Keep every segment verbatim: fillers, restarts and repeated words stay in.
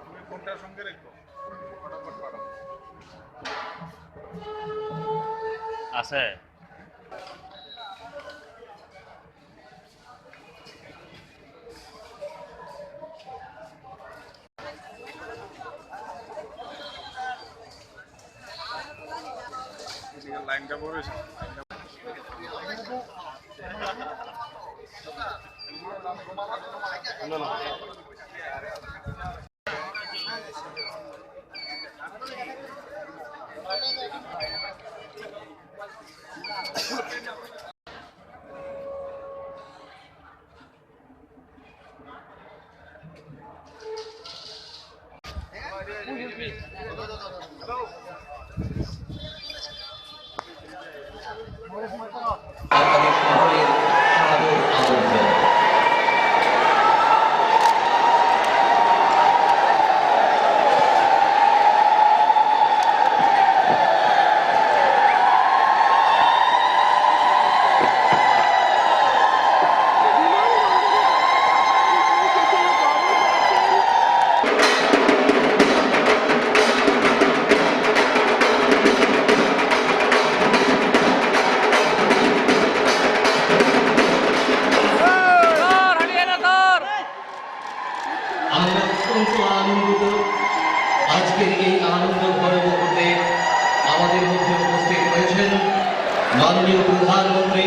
তুমি কোনটার সঙ্গে রেখো? ফটাফট পাঠাও। আছে। এদিকে লাইনটা পড়েছে। আমরা অত্যন্ত আনন্দিত। আজকের এই আনন্দ ঘন মুহূর্তে আমাদের মধ্যে উপস্থিত হয়েছেন মাননীয় প্রধানমন্ত্রী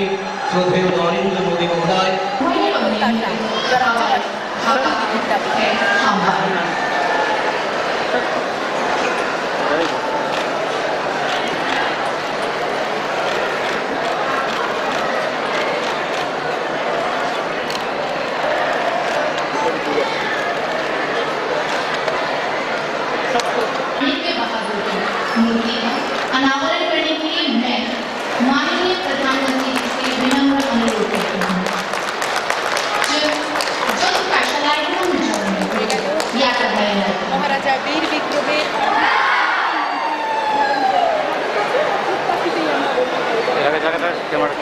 শ্রদ্ধেয় নরেন্দ্র মোদী মহোদয়। माननीय बहादुर की मूर्ति का अनावरण करने के लिए मैं माननीय प्रधानमंत्री जी से विनम्र अनुरोध करती हूँ। जो, जो तो पैसा लाए हैं ना, मुझे उन्हें या कर रहे हैं। মহারাজা বীর বিক্রমে এর আগে জায়গাটা ক্যামেরা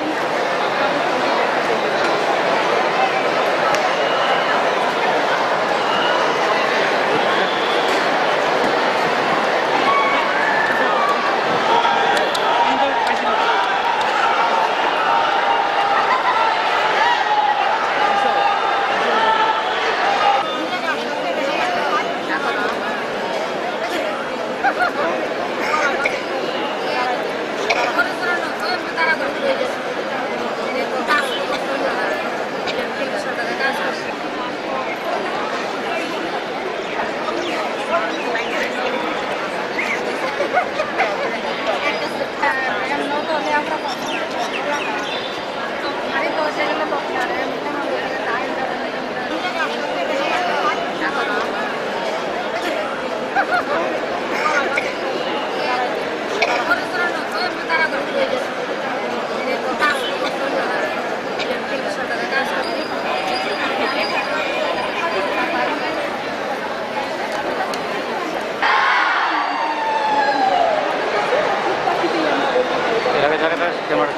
এর আগে জায়গাটা camera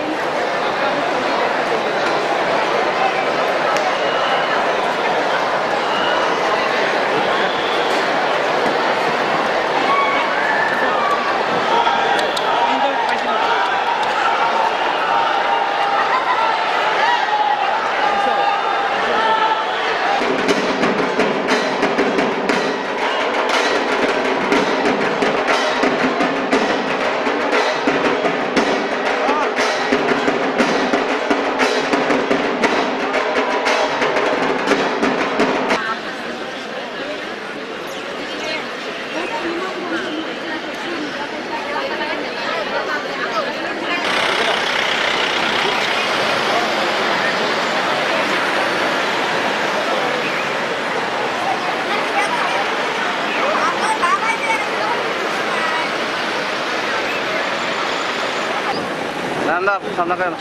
Nanda, samna kayo.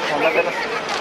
Samna kayo.